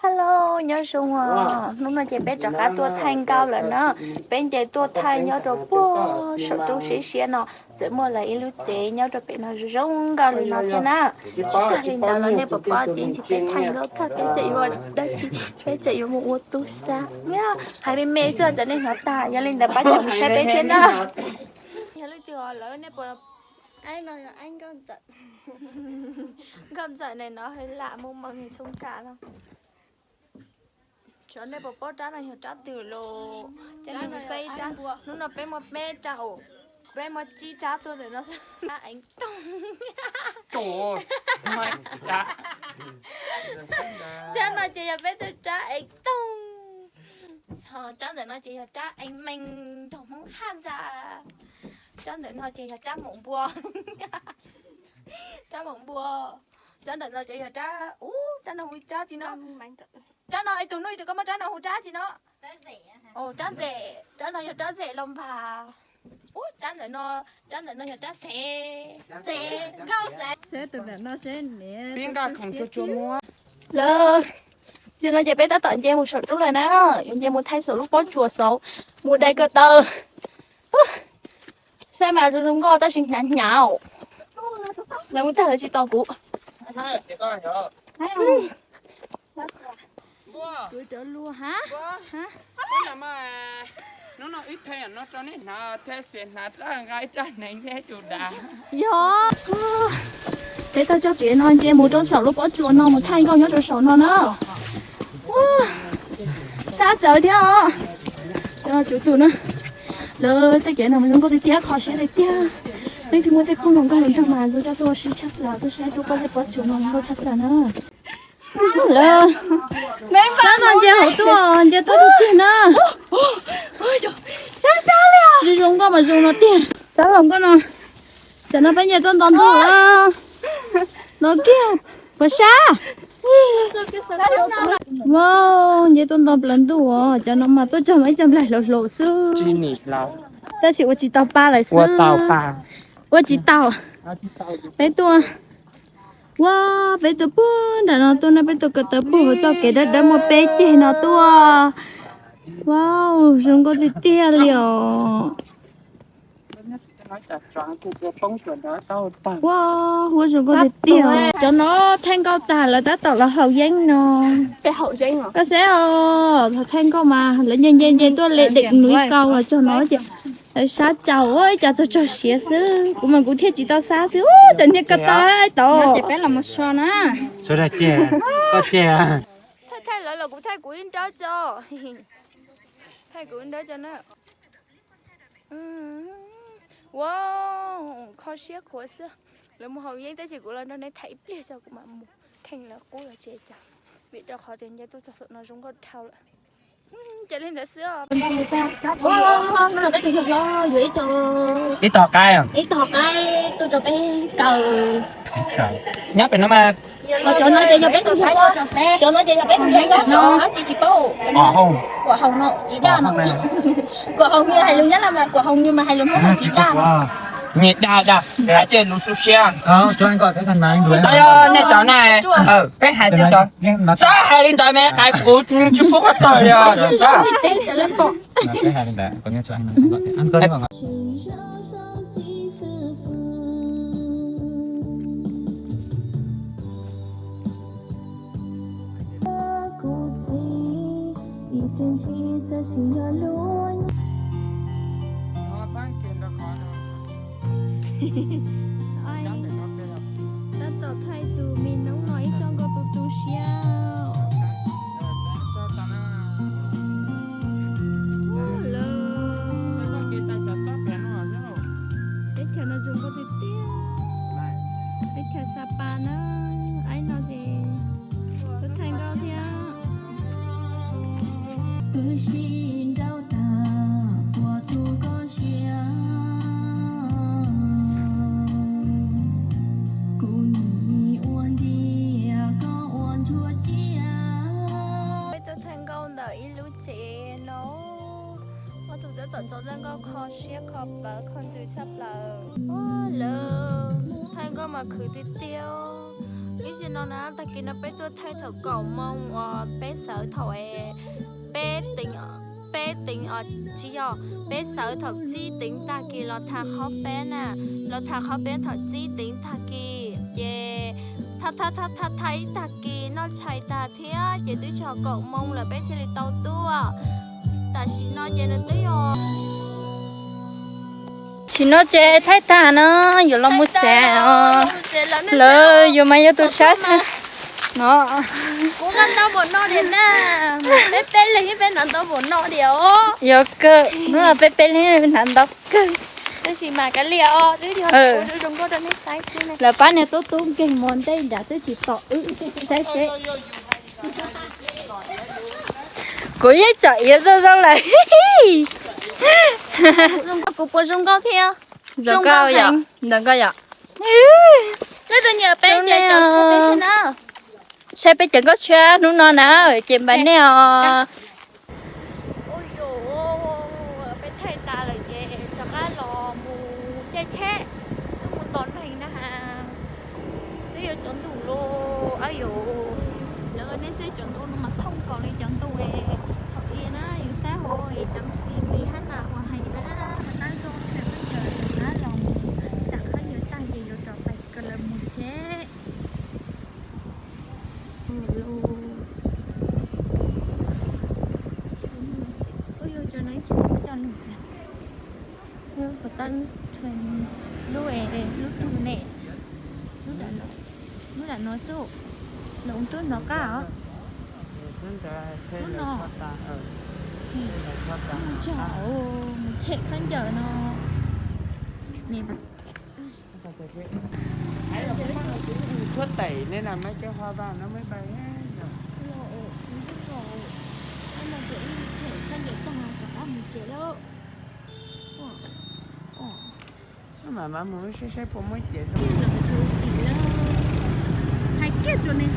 Hello, nyob zoo os. Hnub no ces peb rov qab tuaj thaij nkauj lawm na. Peb nce tuaj thaij nyob rau puag saum roob siab siab no, txawm muaj lawv ib lub tsev nyob rau pem no zoo zoo nkauj li no thiab na. Tsis tas li ntawd los nej puas paub tias ntsis peb thaij nkauj tag peb tseem yuav dab tsi, peb tseem yuav mus ua tub sab. Hais me me xwb txawm nej hnov tag, yog li ntawd pab cov mus saib peb thiab na. Yog leej twg lawv nej puas, nkauj ntxawm ne no hơi lạ, mong mọi người thông cảm no. Xyov nej puas paub rab no yog rab twg los, ces nej mus saib ib rab. Hnub no peb muaj peb rab, peb muaj tsib rab tuaj ntawm no xwb. Rab eev toog. Rab no ces yog peb tus rab eev toog. Ho rab ntawm no ces yog rab eev mees nrog Hmoob haj zas. Rab ntawm no ces yog rab maum npua. Rab maum npua. Rab ntawm no ces yog rab, ub, rab no hu rab tsi no. Rab no es tus nuj rau koj muab rab no hu rab tsi no. Rab zem, rab no yog rab zem los npag. Ub, rab ntawm no, rab ntawm no yog rab xev. Seb tus ntawm no seb niam. Lawv, yog no ces peb tab tom nce mus saum roob lawm na, yuav nce mus thaij saum lub pob tsuas saud, mus dai ko taw. Saib mas zoo zoo nkauj tab sis hnyav hnyav. Lawv mus tag lawv tsis tos kuv. Kuv cov lua ha. Hnub no wb thaij no rau nej hnav, thiab xiam hnav rab nqa ib rab hneev thiab tus dav. Yog, peb taug tsob kev no nce mus rau saum lub pob tsuas no mus thaij nkauj nyob rau saum no na. Sab tsawv thiab os. Tsum tus na, lawv tej kev no zoo nkauj tiag tiag, kho siab tiag tiag. Leej twg muaj tej khoom zoo nkauj los nrog mas zoo coj tuaj ua si tshaj plaws, tuaj saib rau koj tej pob tsuas no zoo nkauj tshaj plaws na. Lawv, sab no nce hauv tuaj, nce tuaj tus twg na. Zoo zoo nkauj mas zoo no tiag. Sab hauv nkauj no, tam no peb nce tuaj nto ntuj, nto kiag, puas sab? Wow, nce tuaj nto plaws ntuj os, cov no mas tuaj txog mas ib co nplaig hlau hlau xwb. Tab sis ua tsis tau pa lawm xwb. Ua tsis tau. Peb tuaj, ua, peb tuaj puag nram no tuaj na, peb tuaj ko taw puag hauv txoj kev dawb dawb muaj peb ceg no tuaj. Wow, zoo nkauj tiag tiag li os. Wow, huab zoo nkauj tiag tiag. Cov no thaij nkauj tag lawv tab tom los haus yeeb no. Koj saib os, thaij nkauj mas lawv nce nce nce tuaj li deem nws ib kaus los txog no ces lawv sab tsaus ua ib co txog tsaug siav xwb, kuv mas kuv thiaj tsis tau sab xwb, cov niag ko taw tod. Thaij lawv los kuv thaij kuv ib nrawb tso. Thaij kuv ib nrawb tso na. Ua, kho siab khuav xwb. Lawv mus haus yeeb tab sis kuv los nrog nej thaij ib pliag tso kuv mam mus kheej lawv qub los tsis cas, vim rau qhov tias nce tuaj txog saum no zoo nkauj dhau lawm. Ces li ntawd xwb os. Ib tog qaib, ib tog qaib tuaj rau peb kaw. Nyob pem no mas. Cov no ces yog peb tus, cov no ces yog peb tus yeeb no, tsis tsis paub. Kuam haus no tsis daj no. Kuam haus yog hais lus Nyab Laj mas kuam haus, yog mas hais lus Hmoob mas tsis daj. Nyias dag dag, hais tias lus xu siab. Nej cov na, peb hais tias tod, txhob hais li ntawd me qais kuv tsis pub koj tawg li os. Tab tom thaij tus me noob no ib txoj nkauj tu tu siab. Teb chaws no zoo nkauj tiag tiag. Teb chaws Sapa na, aib no ces thaij nkauj thiab. Wb sib nrauj tag puas tu koj siab, kuv nim ua ntiag koj ua ntsuag ciaj. Peb tuaj thaij nkauj ntawm ib lub tsev no, ob tug tab tom ntxov txoj nkauj kho siab kho plawv kho ntsws tshaj plaws. Lawv thaij nkauj mas khwv tiag tiag. Ib zaug no na, tag kis no peb tuaj thaij thaum kaum moo uas peb teev os, tsis yog, peb sawv thaum txib teev tag kis los tham qhov peb na, los tham qhov peb thaum txib teev tag kis ces tham tham tham tham ib tag kis noj tshais tag thiab ces twb txog kaum moo lawm peb thiaj li tau tuaj. Tam sim no ces nws twb yog Sim no ces thaij tag no yuav los mus tsev os. Lawv yuav mas yuav tus sab no. Kuv nqa ntau npaum no diam na, peb peb leeg peb hnav ntau npaum no diam os. Yuav kawg, hnub no peb peb leeg hnav ntau kawg. Tab sis mas kav liam os, twb yog zoo nkauj rau nej saib xwb ne. Lawv pab niag tub tub nkeeg mus ntej nrad twb tsis pom wb, saib seb. Kuv yeej tsom iav zoo zoo lawm. Kuv puas zoo nkauj thiab? Zoo nkauj yom, zoo nkauj yom. Leej twg nyiam peb ces saib peb cov nkauj tshiab hnub no na, ces npaj nej os. Ua yuav, peb thaij tas lawm ces rov qab los mus caij tsheb, twb mus tos neeg na has. Twb yuav tsaus ntuj lawm, a yuav, lawv nej saib cov ntuj no mas thooj nkaus li cov ntuj es thaum ub na, yus saib hauv es cov xim li hab nas uas heev na. Tab zoo na, peb caw rov qab los mus tsam khaub ncaws tag ces yuav rov pais kawm lawv mus tsheb. Ua yuav, cov no ib txhia coj lug, lub pas tab lub, lub twg ne, lub dam no xwb, lawv twb hnov qab os. Lub no, mus tsam, mus them khaub ncaws no. Tshuab teem ne na, mab cov hua vaj no mab vaj. Khaub ncaws tag rov qab mus tsev lawm. Mam mam mus saib saib puas muaj ces zoo. Hais kiag rau nej